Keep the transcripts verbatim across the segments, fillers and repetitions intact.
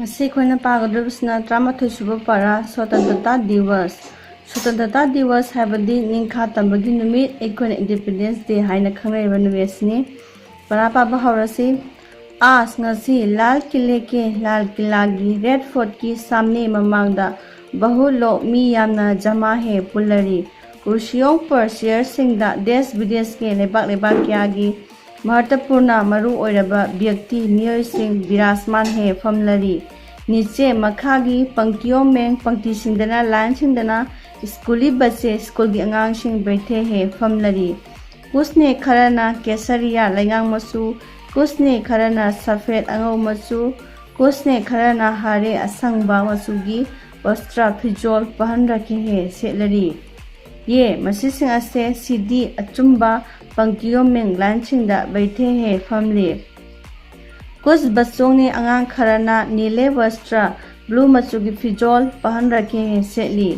ꯉꯁꯤ ꯑꯩꯈꯣꯏꯅ ꯄꯥꯒꯗꯧꯔꯤꯕꯁꯤꯅ ꯇꯔꯥꯃꯥꯊꯣꯏ ꯁꯨꯕ ꯄꯥꯔꯥ, ꯁ꯭ꯋꯇꯟꯇ꯭ꯔꯇꯥ ꯗꯤꯋꯁ꯫ ꯁ꯭ꯋꯇꯟꯇ꯭ꯔꯇꯥ ꯗꯤꯋꯁ ꯍꯥꯏꯕꯗꯤ ꯅꯤꯡꯈꯥ ꯇꯝꯕꯒꯤ ꯅꯨꯃꯤꯠ, ꯑꯩꯈꯣꯏꯅ ꯏꯟꯗꯤꯄꯦꯟꯗꯦꯟꯁ ꯗꯦ ꯍꯥꯏꯅ ꯈꯪꯅꯔꯤꯕ ꯅꯨꯃꯤꯠ ꯑꯁꯤꯅꯤ꯫ ꯄꯥꯔꯥ ꯄꯥꯕ ꯍꯧꯔꯁꯤ꯫ आज ꯉꯁꯤ ꯂꯥꯜ ꯀꯤꯂꯦ ꯀꯦ, ꯂꯥꯜ ꯀꯤꯂꯥꯒꯤ ꯔꯦꯗ ꯐꯣꯔꯠꯀꯤ ꯁꯥꯝꯅꯦ ꯃꯃꯥꯡꯗ ꯕꯍꯨꯠ ꯂꯣꯛ, ꯃꯤ ꯌꯥꯝꯅ ꯖꯃꯥ ꯍꯦ ꯄꯨꯜꯂꯔꯤ꯫ ꯀꯨꯔꯁꯤꯌꯣꯡ ꯄꯔ ꯆꯤꯌꯔꯁꯤꯡꯗ ꯗꯦꯁ ꯕꯤꯗꯦꯁꯀꯤ ꯂꯩꯕꯥꯛ ꯂꯩꯕꯥꯛ ꯀꯌꯥꯒꯤ ꯃꯍꯠꯇꯄꯨꯔꯅ ꯃꯔꯨ ꯑꯣꯏꯔꯕ ꯕ꯭ꯌꯛꯇꯤ ꯃꯤꯑꯣꯏꯁꯤꯡ ꯕꯤꯔꯥꯖꯃꯥꯟ ꯍꯦ ꯐꯝꯂꯔꯤ꯫ ꯅꯤꯆꯦ ꯃꯈꯥꯒꯤ ꯄꯪꯀꯤꯌꯣ ꯃꯦꯡ ꯄꯪꯛꯇꯤꯁꯤꯡꯗꯅ ꯂꯥꯏꯟꯁꯤꯡꯗꯅ ꯁ꯭ꯀꯨꯜꯂꯤ ꯕꯁꯁꯦ ꯁ꯭ꯀꯨꯜꯒꯤ ꯑꯉꯥꯡꯁꯤꯡ ꯕꯩꯊꯦ ꯍꯦ ꯐꯝꯂꯔꯤ꯫ ꯀꯨꯁꯅꯦ ꯈꯔꯅ ꯀꯦꯁꯔꯤꯌꯥ ꯂꯩꯉꯥꯡ ꯃꯆꯨ, ꯀꯨꯁꯅꯦ ꯈꯔꯅ ꯁꯐꯦꯠ ꯑꯉꯧ ꯃꯆꯨ, ꯀꯨꯁꯅꯦ ꯈꯔꯅ ꯍꯥꯔꯦ ꯑꯁꯪꯕ ꯃꯆꯨꯒꯤ ꯋꯁꯇ꯭ꯔ ꯐꯤꯖꯣꯜ ꯄꯍꯟꯔꯛꯈꯤ ꯍꯦ ꯁꯦꯠꯂꯔꯤ꯫ ꯌꯦ ꯃꯁꯤꯁꯤꯡ ꯑꯁꯦ ꯁꯤꯗꯤ ꯑꯆꯨꯝꯕ ꯄꯪꯀꯤꯌꯣ ꯃꯦꯡ ꯂꯥꯏꯟꯁꯤꯡꯗ ꯕꯩꯊꯦ ꯍꯦ ꯐꯝꯂꯤ꯫ ꯀꯨꯁ ꯕꯆꯣꯡꯅꯤ ꯑꯉꯥꯡ ꯈꯔꯅ ꯅꯤꯂꯦ ꯋꯁꯇ꯭ꯔ ꯕ꯭ꯂꯨ ꯃꯆꯨꯒꯤ ꯐꯤꯖꯣꯜ ꯄꯍꯟꯔꯛꯈꯤ ꯍꯦ ꯁꯦꯠꯂꯤ꯫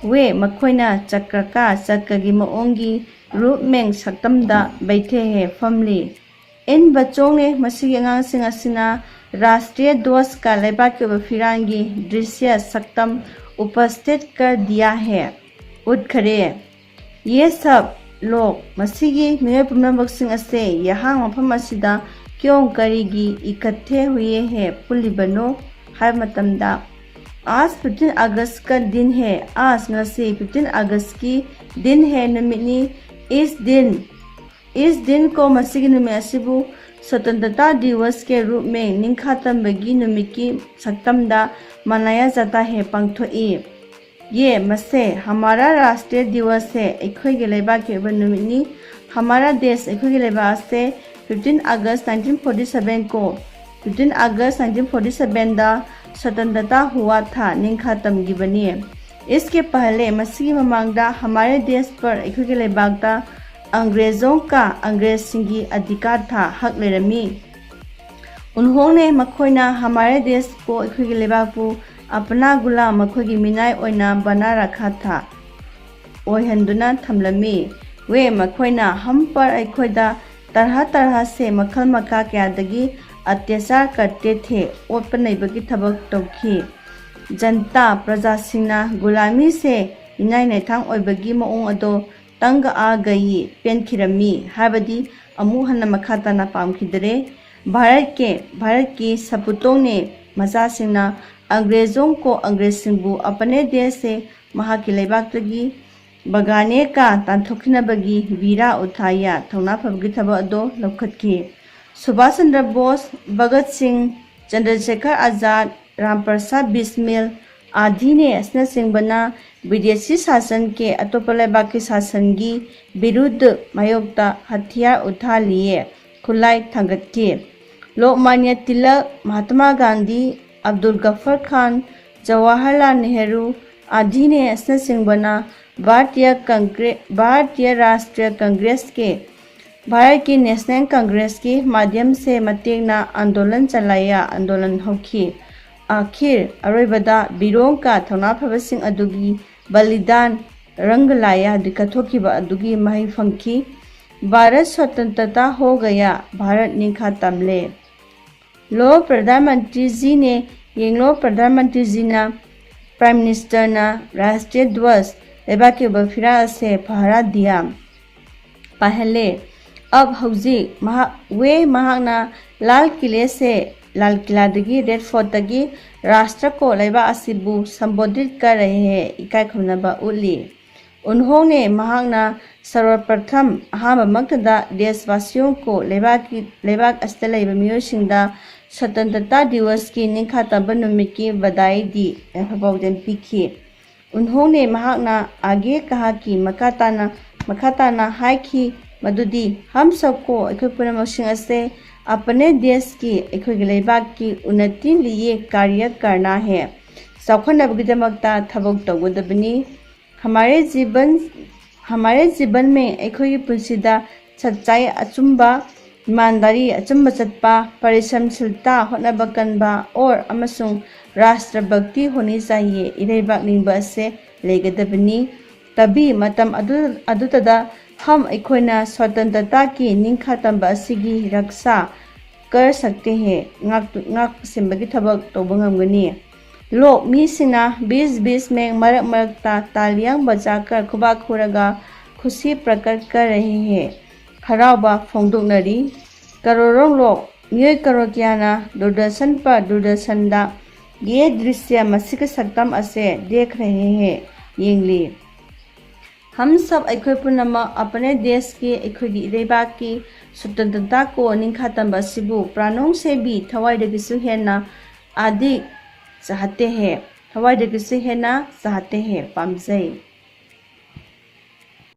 ꯋꯦ ꯃꯈꯣꯏꯅ ꯆꯀ꯭ꯔꯀꯥ ꯆꯀ꯭ꯔꯒꯤ ꯃꯑꯣꯡꯒꯤ ꯔꯨꯞ ꯃꯦꯡ ꯁꯛꯇꯝꯗ ꯕꯩꯊꯦ ꯍꯦ ꯐꯝꯂꯤ꯫ ꯏꯟ ꯕꯆꯣꯡꯅꯦ ꯃꯁꯤꯒꯤ ꯑꯉꯥꯡꯁꯤꯡ ꯑꯁꯤꯅ ꯔꯥꯁꯇ꯭ꯔꯤꯌ ꯗ꯭ꯋꯖꯀ ꯂꯩꯕꯥꯛꯀꯤ ꯑꯣꯏꯕ ꯐꯤꯔꯥꯟꯒꯤ ꯗ꯭ꯔꯤꯁ꯭ꯌ ꯁꯛꯇꯝ ꯎꯄꯁꯊꯤꯠ ꯀꯔ ꯗꯤꯌꯥ ꯍꯦ ꯎꯠꯈꯔꯦ꯫ ꯌꯦ ꯁꯕ ꯂꯣꯛ ꯃꯁꯤꯒꯤ ꯃꯤꯑꯣꯏ ꯄꯨꯝꯅꯃꯛꯁꯤꯡ ꯑꯁꯦ ꯌꯦꯍꯥꯡ ꯃꯐꯝ ꯑꯁꯤꯗ ꯀ꯭ꯌꯣꯡ ꯀꯔꯤꯒꯤ ꯏꯀꯠꯊꯦ ꯍꯨꯌꯦ ꯍꯦ ꯄꯨꯜꯂꯤꯕꯅꯣ ꯍꯥꯏꯕ ꯃꯇꯝꯗ आज फिफ्टीन अगस्त का दिन है। आज ꯉꯁꯤ ꯐꯤꯐꯇꯤꯟ ꯑꯥꯒꯁꯀꯤ ꯗꯤꯟ ꯍꯦ ꯅꯨꯃꯤꯠꯅꯤ꯫ इस दिन इस दिन को ꯃꯁꯤꯒꯤ ꯅꯨꯃꯤꯠ ꯑꯁꯤꯕꯨ ꯁ꯭ꯋꯇꯟꯇ꯭ꯔꯇꯥ ꯗꯤꯋꯁ ꯀꯦ ꯔꯨꯞ ꯃꯦ ꯅꯤꯡꯈꯥ ꯇꯝꯕꯒꯤ ꯅꯨꯃꯤꯠꯀꯤ ꯁꯛꯇꯝꯗ ꯃꯅꯥꯌꯥ ꯖꯥꯇꯥ ꯍꯦ ꯄꯥꯡꯊꯣꯛꯏ꯫ ꯌꯦ ꯃꯁꯦ ꯍꯃꯥꯔꯥ ꯔꯥꯁꯇ꯭ꯔꯤꯌ ꯗꯤꯋꯁ ꯍꯦ ꯑꯩꯈꯣꯏꯒꯤ ꯂꯩꯕꯥꯛꯀꯤ ꯑꯣꯏꯕ ꯅꯨꯃꯤꯠꯅꯤ꯫ ꯍꯃꯥꯔꯥ ꯗꯦꯁ ꯑꯩꯈꯣꯏꯒꯤ ꯂꯩꯕꯥꯛ ꯑꯁꯦ ꯐꯤꯐꯇꯤꯟ ꯑꯥꯒꯁ ꯅꯥꯏꯟꯇꯤꯟ ꯐꯣꯔꯇꯤ ꯁꯕꯦꯟ ꯀꯣ ꯐꯤꯐꯇꯤꯟ ꯑꯥꯒꯁ ꯅꯥꯏꯟꯇꯤꯟ ꯐꯣꯔꯇꯤ ꯁꯕꯦꯟꯗ ꯁ꯭ꯋꯇꯟꯇ꯭ꯔꯇꯥ ꯍꯨꯋꯥ ꯊꯥ ꯅꯤꯡꯈꯥ ꯇꯝꯈꯤꯕꯅꯤ꯫ इसके पहले ꯃꯁꯤꯒꯤ ꯃꯃꯥꯡꯗ ꯍꯃꯥꯔꯦ ꯗꯦꯁ ꯄꯔ ꯑꯩꯈꯣꯏꯒꯤ ꯂꯩꯕꯥꯛꯇ ꯑꯪꯒ꯭ꯔꯦꯖꯣꯡ ꯀ ꯑꯪꯒ꯭ꯔꯦꯖꯁꯤꯡꯒꯤ ꯑꯙꯤꯀꯥꯔ ꯊꯥ ꯍꯛ ꯂꯩꯔꯝꯃꯤ꯫ ꯎꯟꯍꯣꯡꯅꯦ ꯃꯈꯣꯏꯅ ꯍꯃꯥꯔꯦ ꯗꯦꯁꯄꯨ ꯑꯩꯈꯣꯏꯒꯤ ꯂꯩꯕꯥꯛꯄꯨ ꯑꯄꯅꯥ ꯒꯨꯂꯥꯝ ꯃꯈꯣꯏꯒꯤ ꯃꯤꯅꯥꯏ ꯑꯣꯏꯅ ꯕꯅꯥ ꯔꯥꯈꯥ ꯊꯥ ꯑꯣꯏꯍꯟꯗꯨꯅ ꯊꯝꯂꯝꯃꯤ꯫ ꯋꯦ ꯃꯈꯣꯏꯅ ꯍꯝ ꯄꯔ ꯑꯩꯈꯣꯏꯗ ꯇꯔꯍꯥ ꯇꯔꯍꯥꯁꯦ ꯃꯈꯜ ꯃꯈꯥ ꯀꯌꯥꯗꯒꯤ ꯑꯇ꯭ꯌꯥꯆꯥꯔ ꯀꯔꯇꯦ ꯊꯦ, ꯑꯣꯠꯄ ꯅꯩꯕꯒꯤ ꯊꯕꯛ ꯇꯧꯈꯤ꯫ ꯖꯟꯇꯥ, ꯄ꯭ꯔꯖꯥꯁꯤꯡꯅ ꯒꯨꯂꯥꯃꯤꯁꯦ ꯏꯅꯥꯏ ꯅꯥꯏꯊꯥꯡ ꯑꯣꯏꯕꯒꯤ ꯃꯑꯣꯡ ꯑꯗꯣ ꯇꯪꯒ ꯑꯥ ꯒꯌꯤ, ꯄꯦꯟꯈꯤꯔꯝꯃꯤ, ꯍꯥꯏꯕꯗꯤ ꯑꯃꯨꯛ ꯍꯟꯅ ꯃꯈꯥ ꯇꯥꯅ ꯄꯥꯝꯈꯤꯗꯔꯦ꯫ ꯚꯥꯔꯠꯀꯤ, ꯚꯥꯔꯠꯀꯤ ꯁꯄꯨꯇꯣꯡꯅꯦ ꯃꯆꯥꯁꯤꯡꯅ ꯑꯪꯒ꯭ꯔꯦꯖꯣꯡ ꯀꯣ ꯑꯪꯒ꯭ꯔꯦꯖꯁꯤꯡꯕꯨ ꯑꯄꯅꯦ ꯗꯦꯁꯁꯦ ꯃꯍꯥꯛꯀꯤ ꯂꯩꯕꯥꯛꯇꯒꯤ ꯕꯒꯥꯅꯦ ꯀꯥ ꯇꯥꯟꯊꯣꯛꯈꯤꯅꯕꯒꯤ ꯕꯤꯔꯥ ꯎꯊꯥꯌꯥ ꯊꯧꯅꯥ ꯐꯕꯒꯤ ꯊꯕꯛ ꯑꯗꯨ ꯂꯧꯈꯠꯈꯤ꯫ ꯁꯨꯚꯥꯁ ꯆꯟꯗ꯭ꯔ ꯕꯣꯁ, ꯚꯒꯠ ꯁꯤꯡ, ꯆꯟꯗ꯭ꯔꯁꯦꯈꯔ ꯑꯖꯥꯗ, ꯔꯥꯝ ꯄ꯭ꯔꯁꯥꯗ ꯕꯤꯁꯃꯤꯜ, ꯑꯥꯙꯤꯅꯦ ꯑꯁꯤꯅꯆꯤꯡꯕꯅ ꯕꯤꯗꯦꯁꯤ ꯁꯥꯁꯟ ꯀꯦ ꯑꯇꯣꯞꯄ ꯂꯩꯕꯥꯛꯀꯤ ꯁꯥꯁꯟꯒꯤ ꯕꯤꯔꯨꯗ ꯃꯥꯌꯣꯛꯇ ꯍꯊꯤꯌꯥꯔ ꯎꯊꯥ ꯂꯤꯌꯦ, ꯈꯨꯠꯂꯥꯏ ꯊꯥꯡꯒꯠꯈꯤ꯫ ꯂꯣꯛꯃꯥꯟꯌ ꯇꯤꯂꯛ, ꯃꯍꯥꯇꯃꯥ ꯒꯥꯟꯙꯤ, ꯑꯕꯗꯨꯜ ꯒꯐꯔ ꯈꯥꯟ, ꯖꯋꯥꯍꯔꯂꯥꯜ ꯅꯦꯍꯔꯨ, ꯑꯥꯙꯤꯅꯦ ꯑꯁꯤꯅꯆꯤꯡꯕꯅ ꯚꯥꯔꯇꯤꯌ ꯀꯪꯒ꯭ꯔꯦ-, ꯚꯥꯔꯇꯤꯌ ꯔꯥꯁꯇ꯭ꯔꯤꯌ ꯀꯪꯒ꯭ꯔꯦꯁꯀꯤ, ꯚꯥꯔꯠꯀꯤ ꯅꯦꯁꯅꯦꯜ ꯀꯪꯒ꯭ꯔꯦꯁꯀꯤ ꯃꯥꯙ꯭ꯌꯝꯁꯦ ꯃꯇꯦꯡꯅ ꯑꯟꯗꯣꯂꯟ ꯆꯂꯥꯌꯥ ꯑꯟꯗꯣꯂꯟ ꯍꯧꯈꯤ꯫ ꯑꯥꯈꯤꯔ, ꯑꯔꯣꯏꯕꯗ ꯕꯤꯔꯣꯡ ꯀꯥ ꯊꯧꯅꯥ ꯐꯕꯁꯤꯡ ꯑꯗꯨꯒꯤ ꯕꯂꯤꯗꯥꯟ ꯔꯪꯒꯂꯥꯌꯥ ꯀꯠꯊꯣꯛꯈꯤꯕ ꯑꯗꯨꯒꯤ ꯃꯍꯩ ꯐꯪꯈꯤ꯫ ꯚꯥꯔꯠ ꯁ꯭ꯋꯇꯟꯇ꯭ꯔꯇꯥ ꯍꯣ ꯒꯌꯥ, ꯚꯥꯔꯠ ꯅꯤꯡꯈꯥ ꯇꯝꯂꯦ꯫ ꯂꯣ ꯄ꯭ꯔꯙꯥꯟ ꯃꯟꯇ꯭ꯔꯤ ꯖꯤꯅꯦ, ꯌꯦꯡꯂꯣ ꯄ꯭ꯔꯙꯥꯟ ꯃꯟꯇ꯭ꯔꯤ ꯖꯤꯅ ꯄ꯭ꯔꯥꯏꯝ ꯃꯤꯅꯤꯁꯇꯔꯅ ꯔꯥꯁꯇ꯭ꯔꯤꯌ ꯙ꯭ꯋꯖ, ꯂꯩꯕꯥꯛꯀꯤ ꯑꯣꯏꯕ ꯐꯤꯔꯥꯜ ꯑꯁꯦ ꯐꯍꯔꯥ ꯗꯤꯌꯥ, ꯄꯥꯏꯍꯜꯂꯦ꯫ ꯑꯕ ꯍꯧꯖꯤꯛ ꯃꯍꯥꯛ, ꯋꯦ ꯃꯍꯥꯛꯅ ꯂꯥꯜ ꯀꯤꯂꯦꯁꯦ, ꯂꯥꯜ ꯀꯤꯂꯥꯗꯒꯤ, ꯔꯦꯗ ꯐꯣꯔꯠꯇꯒꯤ ꯔꯥꯁꯇ꯭ꯔ ꯀꯣ ꯂꯩꯕꯥꯛ ꯑꯁꯤꯕꯨ ꯁꯝꯕꯣꯙꯤꯠ ꯀꯔ ꯔꯍꯦ ꯍꯦ, ꯏꯀꯥꯏ ꯈꯨꯝꯅꯕ ꯎꯠꯂꯤ꯫ ꯎꯟꯍꯣꯡꯅꯦ ꯃꯍꯥꯛꯅ ꯁꯔꯕꯄ꯭ꯔꯊꯝ ꯑꯍꯥꯟꯕꯃꯛꯇꯗ ꯗꯦꯁꯋꯥꯁꯤꯌꯣꯡ ꯀꯣ ꯂꯩꯕꯥꯛꯀꯤ, ꯂꯩꯕꯥꯛ ꯑꯁꯤꯗ ꯂꯩꯕ ꯃꯤꯑꯣꯏꯁꯤꯡꯗ ꯁ꯭ꯋꯇꯟꯇ꯭ꯔꯇꯥ ꯗꯤꯋꯁꯀꯤ ꯅꯤꯡꯈꯥ ꯇꯝꯕ ꯅꯨꯃꯤꯠꯀꯤ ꯕꯙꯥꯏꯗꯤ ꯌꯥꯏꯐ ꯄꯥꯎꯖꯦꯜ ꯄꯤꯈꯤ꯫ ꯎꯟꯍꯣꯡꯅꯦ ꯃꯍꯥꯛꯅ ꯑꯥꯒꯦ ꯀꯍꯥꯀꯤ ꯃꯈꯥ ꯇꯥꯅ, ꯃꯈꯥ ꯇꯥꯅ ꯍꯥꯏꯈꯤ ꯃꯗꯨꯗꯤ ꯍꯝ ꯁꯕꯀꯣ ꯑꯩꯈꯣꯏ ꯄꯨꯝꯅꯃꯛꯁꯤꯡ ꯑꯁꯦ ꯑꯄꯅꯦ ꯗꯦꯁꯀꯤ ꯑꯩꯈꯣꯏꯒꯤ ꯂꯩꯕꯥꯛꯀꯤ ꯎꯟꯅꯇꯤ ꯂꯤꯌꯦ ꯀꯥꯔꯌ ꯀꯔꯅꯥ ꯍꯦ ꯆꯥꯎꯈꯠꯅꯕꯒꯤꯗꯃꯛꯇ ꯊꯕꯛ ꯇꯧꯒꯗꯕꯅꯤ꯫ ꯍꯃꯥꯔꯦ ꯖꯤꯕꯟ, ꯍꯃꯥꯔꯦ ꯖꯤꯕꯟ ꯃꯦ ꯑꯩꯈꯣꯏꯒꯤ ꯄꯨꯟꯁꯤꯗ ꯁꯆꯥꯏ ꯑꯆꯨꯝꯕ, ꯏꯃꯥꯟꯗꯥꯔꯤ ꯑꯆꯨꯝꯕ ꯆꯠꯄ, ꯄꯔꯤꯁ꯭ꯔꯝꯁꯤꯜꯇꯥ ꯍꯣꯠꯅꯕ ꯀꯟꯕ ꯑꯣꯔ ꯑꯃꯁꯨꯡ ꯔꯥꯁꯇ꯭ꯔ ꯚꯛꯇꯤ ꯍꯣꯅꯤ ꯆꯥꯍꯤꯌꯦ ꯏꯔꯩꯕꯥꯛ ꯅꯤꯡꯕ ꯑꯁꯦ ꯂꯩꯒꯗꯕꯅꯤ꯫ ꯇꯕꯤ ꯃꯇꯝ ꯑꯗꯨ, ꯑꯗꯨꯇꯗ ꯍꯝ ꯑꯩꯈꯣꯏꯅ ꯁ꯭ꯋꯇꯟꯇ꯭ꯔꯇꯥꯒꯤ ꯅꯤꯡꯈꯥ ꯇꯝꯕ ꯑꯁꯤꯒꯤ ꯔꯛꯁꯥ कर सकते हैं, ꯉꯥꯛ ꯉꯥꯛ ꯁꯦꯟꯕꯒꯤ ꯊꯕꯛ ꯇꯧꯕ ꯉꯝꯒꯅꯤ꯫ लोग ꯃꯤꯁꯤꯡꯅ बीच बीच में ꯃꯔꯛ ꯃꯔꯛꯇ तालियां बजाकर ꯈꯨꯕꯥꯛ ꯈꯨꯔꯒ खुशी प्रकट कर रहे हैं, ꯍꯔꯥꯎꯕ ꯐꯣꯡꯗꯣꯛꯅꯔꯤ꯫ करोड़ों लोग ꯃꯤꯑꯣꯏ ꯀꯔꯣꯔ ꯀꯌꯥꯅ दूरदर्शन पर दूरदर्शन ꯗ ये दृश्य ꯃꯁꯤꯒꯤ ꯁꯛꯇꯝ ꯑꯁꯤ देख रहे हैं, ꯌꯦꯡꯂꯤ꯫ हम सब ꯑꯩꯈꯣꯏ ꯄꯨꯝꯅꯃꯛ अपने देश की ꯑꯩꯈꯣꯏꯒꯤ ꯏꯔꯩꯕꯥꯛꯀꯤ स्वतंत्रता को ꯅꯤꯡꯈꯥ ꯇꯝꯕ ꯑꯁꯤꯕꯨ प्राणों से भी ꯊꯋꯥꯏꯗꯒꯤꯁꯨ ꯍꯦꯟꯅ अधिक चाहते हैं, ꯊꯋꯥꯏꯗꯒꯤꯁꯨ ꯍꯦꯟꯅ चाहते हैं, ꯄꯥꯝꯖꯩ꯫